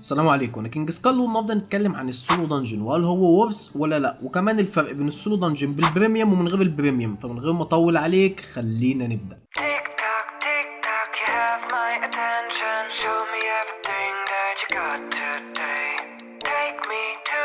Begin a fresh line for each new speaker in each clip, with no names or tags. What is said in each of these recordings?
السلام عليكم، انا كينج سكال، والنهارده نتكلم عن ال solo dungeon وهل هو worth ولا لا، وكمان الفرق بين ال solo dungeon بال premium ومن غير ال premium. فمن غير ما اطول عليك خلينا نبدا.
Tick tock, tick tock, you have my attention. Show me everything that you got today. Take me to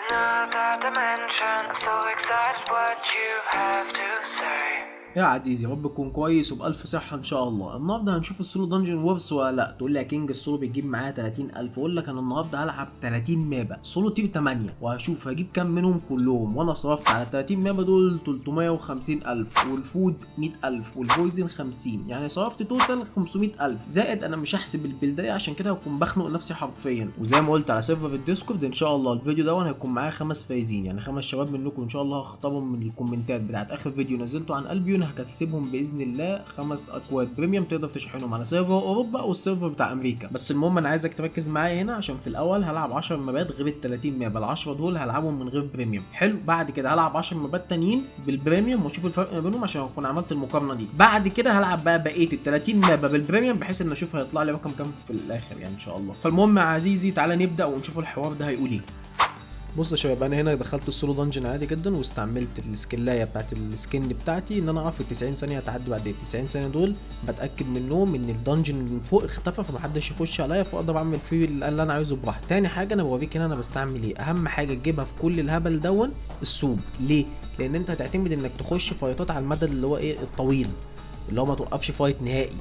another dimension. I'm so excited what you have to say.
يا عزيزي يا رب تكون كويس وبألف صحة إن شاء الله. النهارده هنشوف ال solo dungeon worth ولا لا. تقول لي يا كينج السولو بيجيب معايا 30000، أقول لك أنا النهارده هلعب 30 مابة solo tier 8 وهشوف هجيب كام منهم كلهم، وأنا صرفت على 30 مابة دول 350000، وال food 100000، وال poison 50، يعني صرفت total 500000 زائد أنا مش هحسب البلداية عشان كده هكون بخنق نفسي حرفيا. وزي ما قلت على server الديسكورد إن شاء الله الفيديو ده هيكون معايا 5 فايزين، يعني 5 شباب منكم إن شاء الله هختارهم من الكومنتات بتاعت آخر فيديو نزلته عن البيون، هكسبهم باذن الله 5 اكواد premium تقدر تشحنهم على server اوروبا او ال server بتاع امريكا. بس المهم انا عايزك تركز معايا هنا عشان في الاول هلعب 10 مابات غير ال 30 مابه، ال 10 دول هلعبهم من غير premium. حلو، بعد كده هلعب 10 مابات تانيين بال premium واشوف الفرق ما بينهم عشان اكون عملت المقارنة دي. بعد كده هلعب بقى بقية ال 30 مابه بال premium بحيث ان اشوف هيطلع لي رقم كام في الاخر يعني ان شاء الله. فالمهم يا عزيزي تعالى نبدا ونشوف الحوار ده هيقول ايه. بص يا شباب، انا هنا دخلت ال solo dungeon عادي جدا واستعملت السكلايه بتاعت ال skin بتاعتي ان انا اقف في 90 ثانية، هتعدي بعد ال 90 ثانية دول بتاكد منهم ان ال dungeon من فوق اختفى فمحدش يخش عليا، فاقدر اعمل فيه اللي انا عايزه براحتي. تاني حاجة انا بوريك هنا انا بستعمل ايه. اهم حاجة تجيبها في كل الهبل دون ال soup. ليه؟ لان انت هتعتمد انك تخش فايتات على المدى اللي هو ايه الطويل، اللي هو ما توقفش fight نهائي.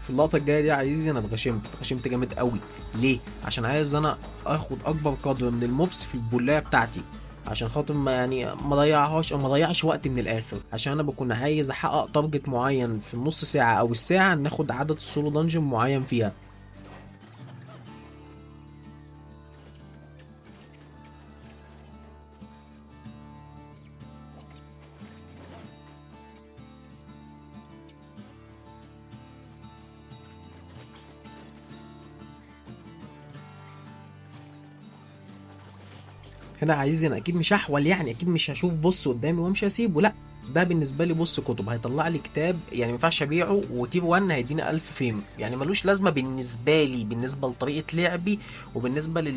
في اللقطة الجاية دي يا عزيزي انا اتغشمت جامد قوي. ليه؟ عشان عايز انا اخد اكبر قدر من ال mobs في البلاية بتاعتي عشان خاطر ما يعني ما اضيعهاش او ما اضيعش وقت من الاخر، عشان انا بكون عايز احقق target معين في النص ساعة او الساعة ناخد عدد solo dungeon معين فيها. هنا عايز انا اكيد مش هحول، يعني اكيد مش هشوف boss قدامي وامشي اسيبه، لا ده بالنسبة لي boss كتب هيطلع لي كتاب يعني ما ينفعش ابيعه، و tier 1 هيديني 1000 fame، يعني ملوش لازمه بالنسبة لي، بالنسبة لطريقه لعبي وبالنسبة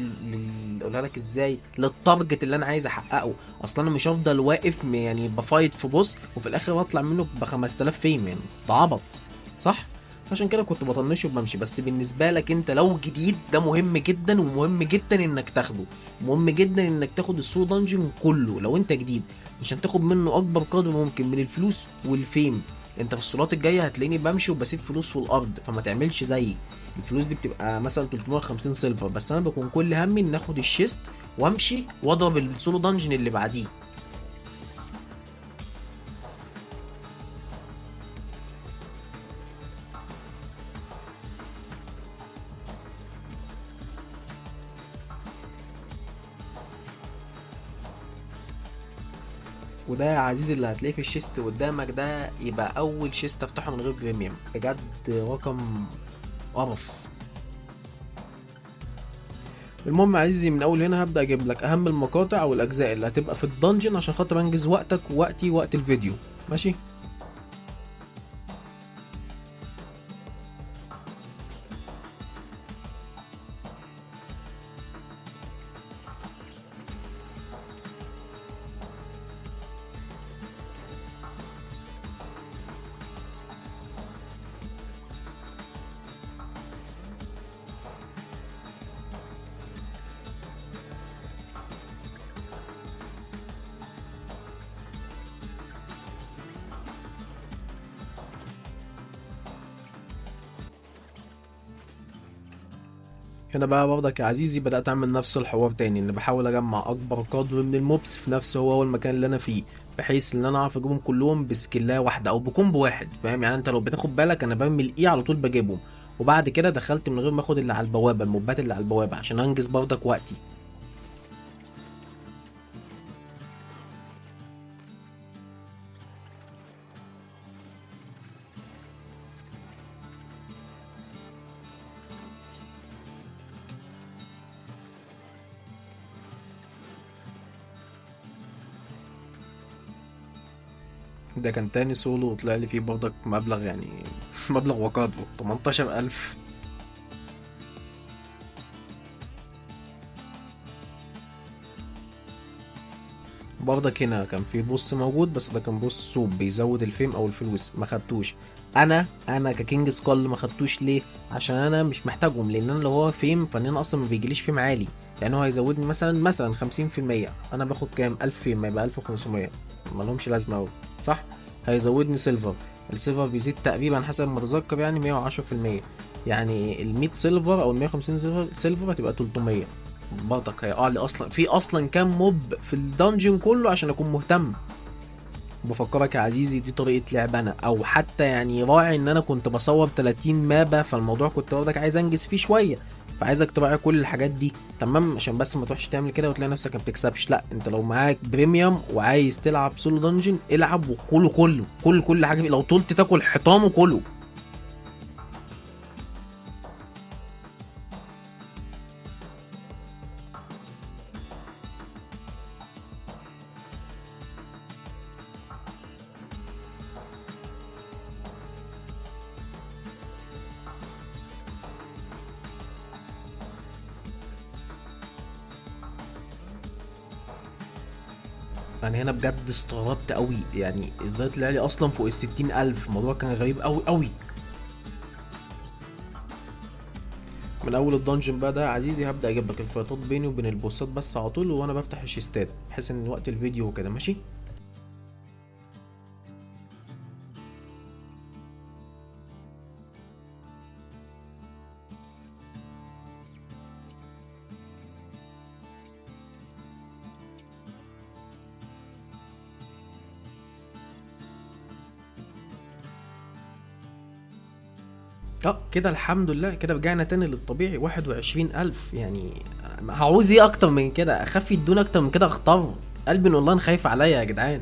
اقولها لك ازاي، لل target اللي انا عايز احققه. اصلا انا مش هفضل واقف يعني ب fight في boss وفي الاخر اطلع منه ب 5000 fame، يعني ده عبط صح؟ فعشان كده كنت بطنشه وبمشي. بس بالنسبة لك انت لو جديد ده مهم جدا، ومهم جدا انك تاخده، مهم جدا انك تاخد ال solo dungeon كله لو انت جديد عشان تاخد منه اكبر قدر ممكن من الفلوس وال fame. انت في الصولات الجاية هتلاقيني بمشي وبسيب فلوس في الارض، فما تعملش زيي. الفلوس دي بتبقى مثلا 350 silver، بس انا بكون كل همي ان اخد ال chest وامشي واضرب ال solo dungeon اللي بعديه. وده يا عزيزي اللي هتلاقيه في ال chest قدامك ده يبقى اول chest افتحه من غير premium، بجد رقم قرف. المهم يا عزيزي من اول هنا هبدا اجيب لك اهم المقاطع او الاجزاء اللي هتبقى في ال dungeon عشان خاطر انجز وقتك ووقتي وقت الفيديو، ماشي؟ هنا بقى برضك يا عزيزي بدأت أعمل نفس الحوار تاني، إن بحاول أجمع أكبر قدر من ال mobs في نفس هو المكان اللي أنا فيه، بحيث إن أنا أعرف أجيبهم كلهم ب skill اية واحدة أو ب combo واحد، فاهم يعني؟ أنت لو بتاخد بالك أنا برمي ال E على طول بجيبهم، وبعد كده دخلت من غير ما آخد اللي على البوابة، ال mob ات اللي على البوابة، عشان أنجز برضك وقتي. ده كان تاني سولو وطلع لي فيه برضك مبلغ، يعني مبلغ وقدره 18000. برضك هنا كان في boss موجود، بس ده كان boss soup بيزود ال fame او الفلوس، ما خدتوش. انا ككينج سكال ما خدتوش ليه؟ عشان انا مش محتاجهم، لان انا لو هو fame فان انا اصلا ما بيجيليش fame عالي، يعني هو هيزودني مثلا 50%، انا باخد كام؟ 1000 fame، يبقى 1500، ما لهمش لازمه قوي، صح؟ هيزودني silver، ال silver بيزيد تقريبا حسب ما اتذكر يعني مية وعشرة في المية، يعني ال 100 silver او ال 150 silver هتبقى 300. برضك هيقع لي اصلا في اصلا كام mob في ال dungeon كله عشان اكون مهتم. بفكرك يا عزيزي دي طريقة لعب انا، او حتى يعني راعي ان انا كنت بصور 30 map ة، فالموضوع كنت برضك عايز انجز فيه شوية، فعايزك تراعي كل الحاجات دي، تمام؟ عشان بس ما تروحش تعمل كده وتلاقي نفسك ما بتكسبش. لا، انت لو معاك premium وعايز تلعب solo dungeon العب وكله كله كل كل حاجة فيه. لو طولت تاكل حيطانه كله. انا هنا بجد استغربت قوي، يعني ازاي طلع لي اصلا فوق الستين الف؟ الموضوع كان غريب قوي قوي. من اول ال dungeon بقى ده يا عزيزي هبدا اجيب لك ال fight ات بيني وبين ال boss ات بس على طول، وانا بفتح ال chest ات بحيث ان وقت الفيديو وكده، ماشي؟ كده الحمد لله، كده رجعنا تاني للطبيعي 21000. يعني هعوز ايه اكتر من كده؟ اخاف يدونا اكتر من كده، اختار قلبي اونلاين خايف عليا يا جدعان.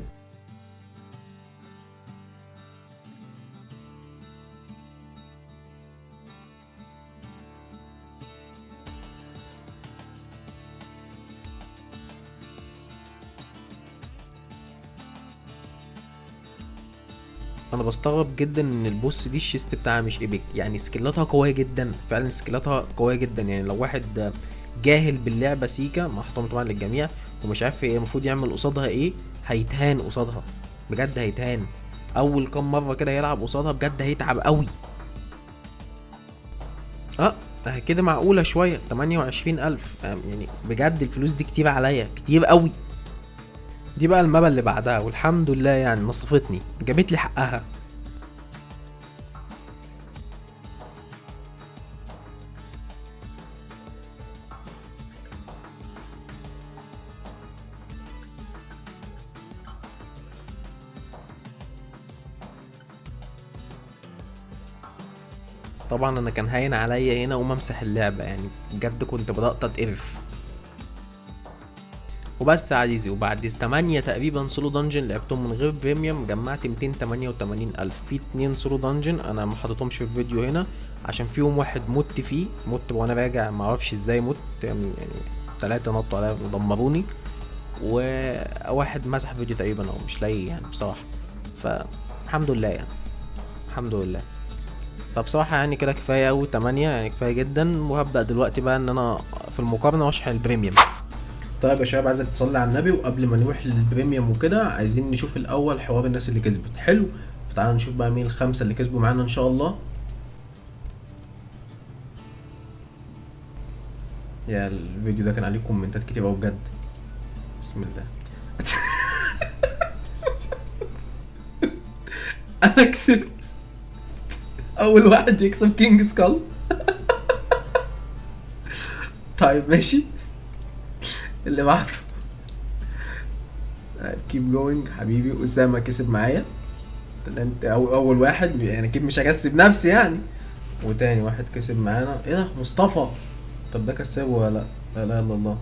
انا بستغرب جدا ان ال boss دي ال chest بتاعها مش epic، يعني skill اتها قوية جدا، فعلا skill اتها قوية جدا. يعني لو واحد جاهل باللعبة سيكا، مع احترامي طبعا للجميع، ومش عارف ايه المفروض يعمل قصادها ايه، هيتهان قصادها بجد، هيتهان. اول كام مرة كده يلعب قصادها بجد هيتعب قوي. كده معقولة شوية، 28000، يعني بجد الفلوس دي كتير عليا، كتير قوي. دي بقى المابا اللي بعدها، والحمد لله يعني نصفتني، جابت لي حقها. طبعا انا كان هاين عليا هنا اقوم امسح اللعبة، يعني بجد كنت بدأت اتقرف. وبس يا عزيزي، وبعد 8 تقريبا solo dungeon لعبتهم من غير premium جمعت 288000. في 2 solo dungeon انا ما حطيتهمش في الفيديو هنا عشان فيهم واحد مت فيه، مت وانا راجع ما اعرفش ازاي مت، يعني 3 نطوا عليا ودمروني، وواحد مسح فيديو تقريبا او مش لاقي يعني بصراحة. فالحمد لله يعني، الحمد لله. فبصراحة يعني كده كفاية أوي 8، يعني كفاية جدا. وهبدأ دلوقتي بقى إن أنا في المقارنة وأشحن ال premium. طيب يا شباب، عايزك تصلي على النبي، وقبل ما نروح لل premium وكده عايزين نشوف الأول حوار الناس اللي كسبت. حلو، فتعالى نشوف بقى مين ال5 اللي كسبوا معانا إن شاء الله. يا الفيديو ده كان عليه comment ات كتير أوي بجد. بسم الله. أنا كسبت، أول واحد يكسب كينج سكال. طيب ماشي، اللي بعده. keep going حبيبي. اسامة كسب معايا، تمام، اول واحد يعني، اكيد مش هكسب نفسي يعني. وتاني واحد كسب معانا، ايه ده؟ مصطفى. طب ده كسبه ولا لا؟ لا اله الا الله.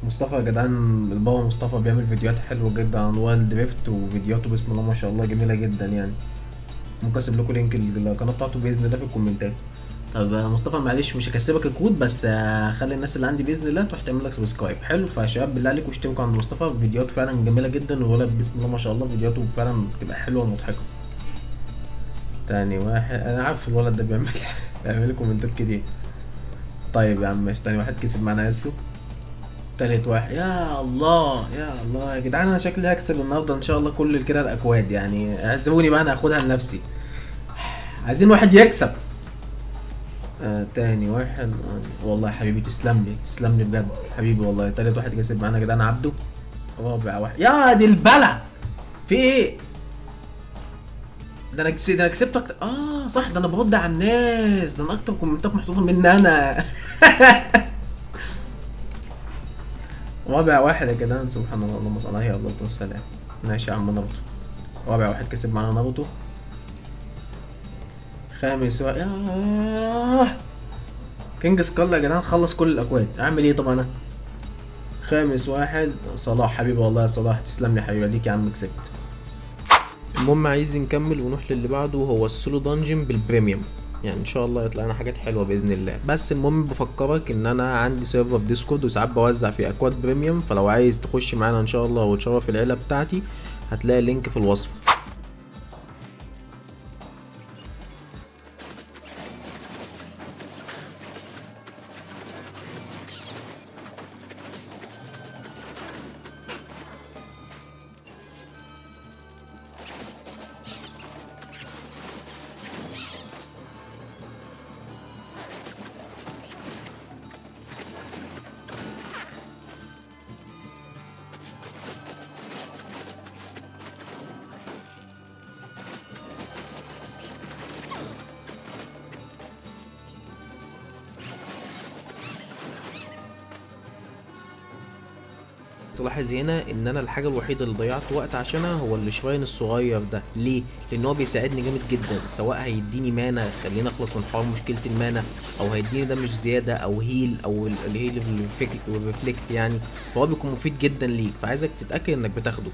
مصطفى يا جدعان، البابا مصطفى بيعمل فيديوهات حلوة جدا عن Wild Rift، وفيديوهاته بسم الله ما شاء الله جميلة جدا يعني. ممكن اسيب لكم link القناة بتاعته باذن الله في الكومنتات. طب يا مصطفى معلش مش هكسبك الكود، بس خلي الناس اللي عندي باذن الله تروح تعمل لك subscribe. حلو، فشباب بالله عليكم اشتركوا عند مصطفى، فيديوهاته فعلا جميلة جدا، والولد بسم الله ما شاء الله فيديوهاته فعلا بتبقى حلوة ومضحكه. تاني واحد، انا عارف الولد ده بيعمل كومنتات كتير. طيب يا عم ماشي، تاني واحد كسب معانا ياسو. تالت واحد، يا الله يا الله يا جدعان، انا شكلي هكسب النهارده ان شاء الله كل كده الاكواد يعني، اعذروني بقى انا هاخدها لنفسي. عايزين واحد يكسب. تاني واحد، والله يا حبيبي تسلم لي، تسلم لي بجد حبيبي والله. تالت واحد كسب معانا يا جدعان عبده. رابع واحد، يا دي البلع، في ايه ده؟ انا كسبت اكتر. صح، ده انا برد على الناس، ده انا اكتر كومنتات محطوطة مني انا. رابع واحد يا جدعان، سبحان الله، اللهم صل على الله والسلام. ماشي يا عم ناروتو، رابع واحد كسب معانا ناروتو. خامس واحد، ياه كينج سكال يا جدعان، خلص كل الاكواد، اعمل ايه طب انا؟ خامس واحد صلاح، حبيبي والله يا صلاح، تسلم لي حبيبي، اديك يا عم كسبت. المهم عايزين نكمل ونروح للي بعده، هو ال solo dungeon بال premium، يعني ان شاء الله يطلع لنا حاجات حلوة باذن الله. بس المهم بفكرك ان انا عندي server في ديسكورد، وساعات بوزع فيه اكواد premium، فلو عايز تخش معانا ان شاء الله وتشرف العيلة بتاعتي هتلاقي ال link في الوصف. تلاحظ هنا ان انا الحاجة الوحيدة اللي ضيعت وقت عشانها هو ال shrine الصغير ده. ليه؟ لان هو بيساعدني جامد جدا، سواء هيديني mana خليني اخلص من حوار مشكلة ال mana، او هيديني damage زيادة، او heal، او ال heal وال reflect يعني، فهو بيكون مفيد جدا ليك، فعايزك تتاكد انك بتاخده.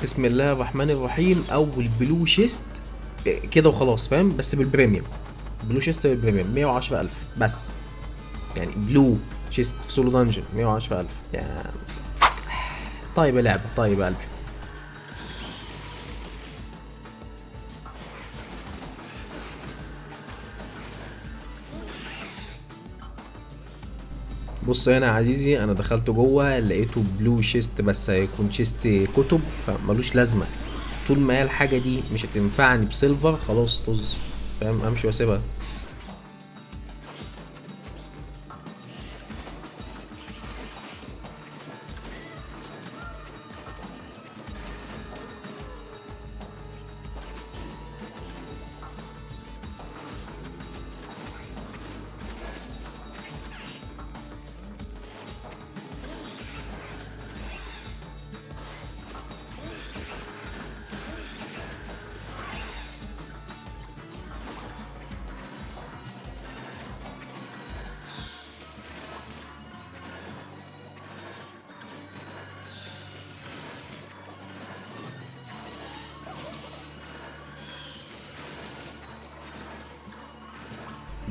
بسم الله الرحمن الرحيم. اول blue chest كده وخلاص، فاهم؟ بس بال premium، blue chest بال premium 110,000 بس، يعني blue chest في solo dungeon 110,000 يعني. طيب يا لعبه، طيب يا قلبي. بص هنا يا عزيزي، انا دخلت جوه لقيته blue chest، بس هيكون chest كتب فمالوش لازمه. طول ما هي الحاجة دي مش هتنفعني ب silver خلاص طز، فاهم؟ امشي واسيبها.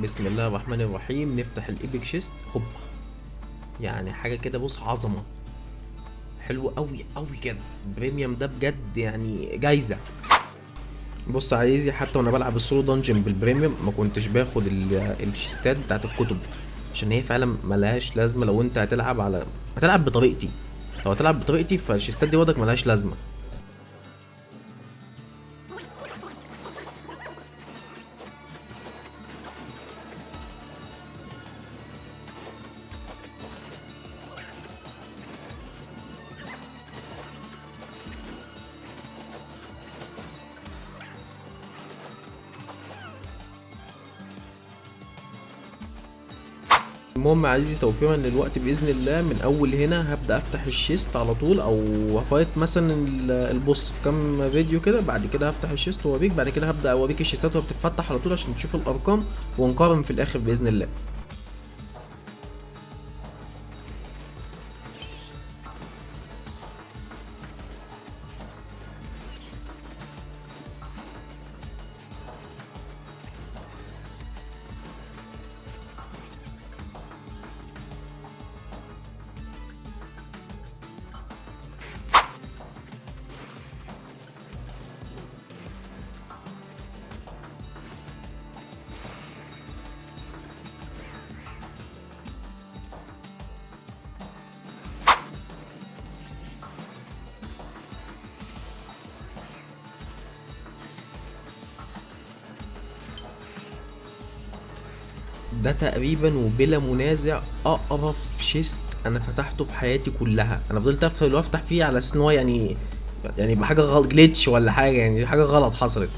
بسم الله الرحمن الرحيم. نفتح ال epic chest، هوبا، يعني حاجة كده بص عظمه، حلو قوي قوي كده. premium ده بجد يعني جايزة. بص عايزي، حتى وانا بلعب ال solo dungeon بال premium ما كنتش باخد ال chest ات بتاعت الكتب، عشان هي فعلا ملهاش لازمه. لو انت هتلعب على هتلعب بطريقتي، لو هتلعب بطريقتي فال chest ات دي برضك ملهاش لازمه. المهم عزيزي توفيرا للوقت باذن الله، من اول هنا هبدا افتح ال chest على طول، او ه fight مثلا ال boss في كام فيديو كده، بعد كده هفتح ال chest واوريك، بعد كده هبدا اوريك ال chest ات وهي بتتفتح على طول عشان تشوف الارقام ونقارن في الاخر باذن الله. ده تقريبا وبلا منازع اقرف chest انا فتحته في حياتي كلها. انا فضلت اقفل وافتح فيه على اساس ان هو يعني بحاجة غلط، glitch ولا حاجة، يعني حاجة غلط حصلت.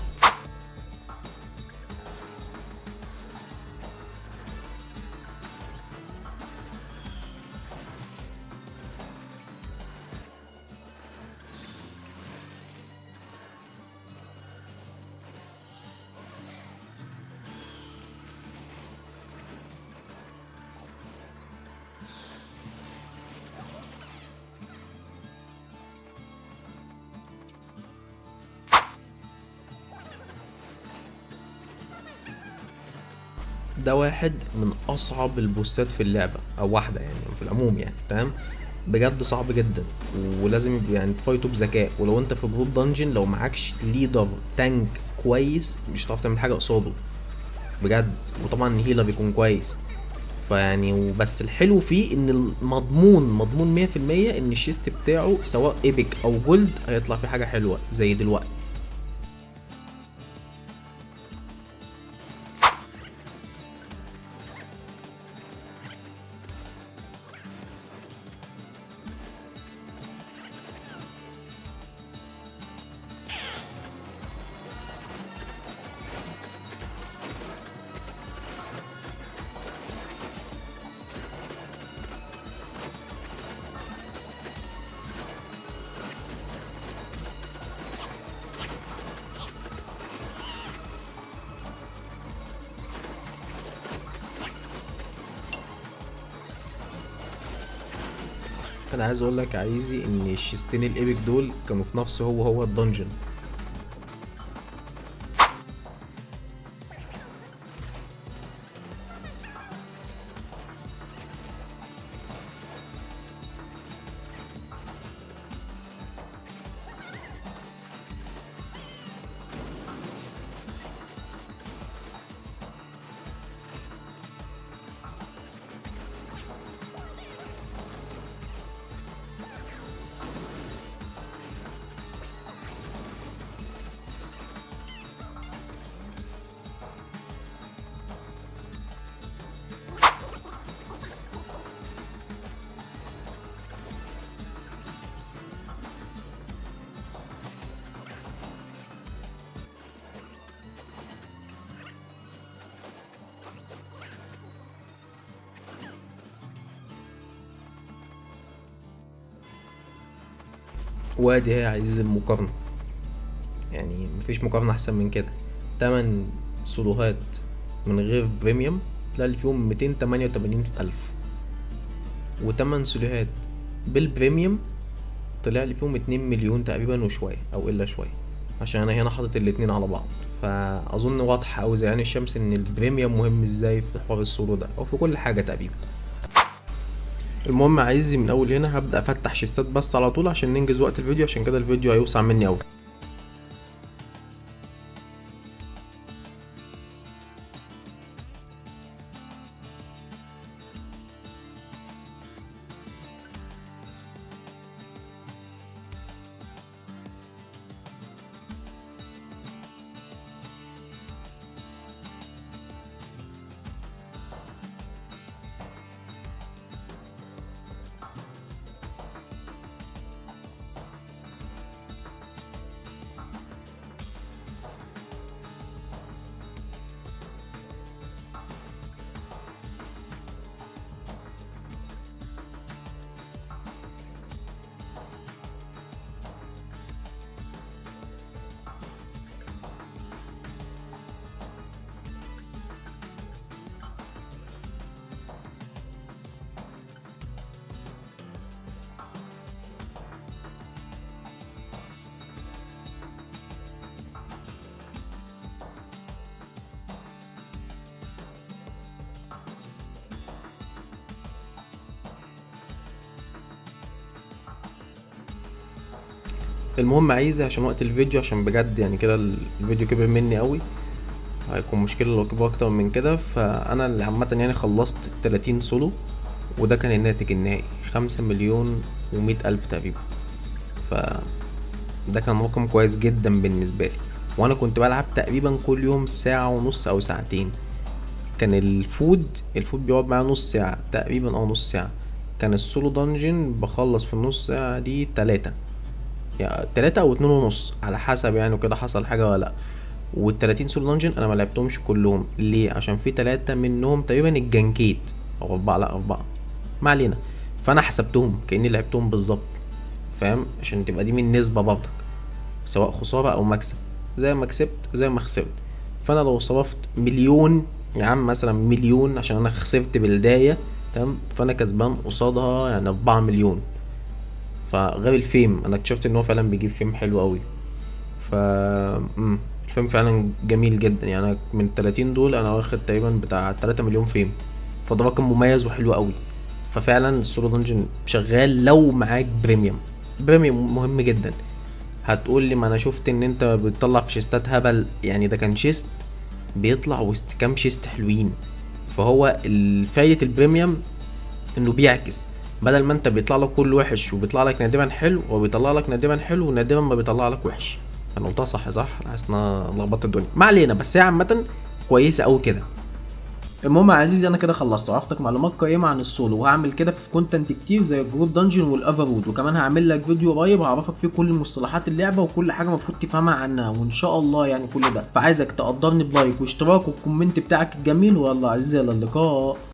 ده واحد من اصعب ال boss ات في اللعبة، او واحدة يعني في العموم يعني، تمام؟ بجد صعب جدا، ولازم يعني ت fight ه بذكاء. ولو انت في group dungeon لو معكش leader tank كويس مش هتعرف تعمل حاجة قصاده بجد، وطبعا healer بيكون كويس. فيعني وبس الحلو فيه ان المضمون مضمون 100% ان ال chest بتاعه سواء epic او gold هيطلع فيه حاجة حلوة زي دلوقتي. انا عايز اقول لك عايزي ان ال chest ين ال epic دول كانوا في نفسه هو ال dungeon. وادي هي عايز المقارنة، يعني مفيش مقارنة احسن من كده. 8 سولوهات من غير premium طلع لي فيهم 288,000، و8 سولوهات بال premium طلع لي فيهم 2 مليون تقريبا وشوية او الا شوية، عشان انا هنا حاطط الاتنين على بعض. فاظن واضحة اوي زي عين الشمس ان ال premium مهم ازاي في حوار السولو ده او في كل حاجة تقريبا. المهم عايزي من اول هنا هبدا افتح chest ات بس على طول عشان ننجز وقت الفيديو، عشان كده الفيديو هيوسع مني اوي. المهم عايزه عشان وقت الفيديو، عشان بجد يعني كده الفيديو كبر مني قوي، هيكون مشكلة لو كبر اكتر من كده. فانا اللي عامة يعني خلصت 30 سولو، وده كان الناتج النهائي 5,100,000 تقريبا. ف ده كان رقم كويس جدا بالنسبة لي، وانا كنت بلعب تقريبا كل يوم ساعة ونص او ساعتين. كان ال food بيقعد معايا نص ساعة تقريبا او نص ساعة. كان ال solo dungeon بخلص في النص ساعة دي 3، يعني 3 او اتنين ونص على حسب يعني وكده حصل حاجة ولا لا. والتلاتين solo dungeon انا ما لعبتهمش كلهم، ليه؟ عشان في 3 منهم تقريبا اتجنكيت او 4، لا 4 ما علينا. فانا حسبتهم كاني لعبتهم بالظبط، فاهم؟ عشان تبقى دي من نسبه برضك، سواء خسارة او مكسب، زي ما كسبت زي ما خسرت. فانا لو صرفت مليون يا عم، مثلا مليون عشان انا خسرت بالدايه، تمام؟ فانا كسبان قصادها يعني 4 مليون. فغير ال fame انا اكتشفت ان هو فعلا بيجيب fame حلو قوي. ال fame فعلا جميل جدا. يعني أنا من التلاتين دول انا واخد تقريبا بتاع 3 مليون fame، فده رقم مميز وحلو قوي. ففعلا ال solo dungeon شغال لو معاك premium. premium مهم جدا. هتقول لي ما انا شفت ان انت بتطلع في chest ات هبل، يعني ده كان chest بيطلع وسط كام chest حلوين. فهو فايدة ال premium انه بيعكس، بدل ما انت بيطلع لك كل وحش وبيطلع لك نادرا حلو، هو بيطلع لك نادرا حلو ونادرا ما بيطلع لك وحش. انا قلتها صح صح؟ انا حاسس ان انا لخبطت الدنيا، ما علينا، بس هي عامة كويسة قوي كده. المهم يا عزيزي انا كده خلصت وعرفتك معلومات قيمة عن السولو، وهعمل كده في content كتير زي ال group dungeon وال Everwood، وكمان هعمل لك فيديو قريب هعرفك فيه كل مصطلحات اللعبة وكل حاجة المفروض تفهمها عنها، وان شاء الله يعني كل ده. فعايزك تقدرني ب like واشتراك وال comment بتاعك الجميل، ويلا يا عزيزي الى اللقاء.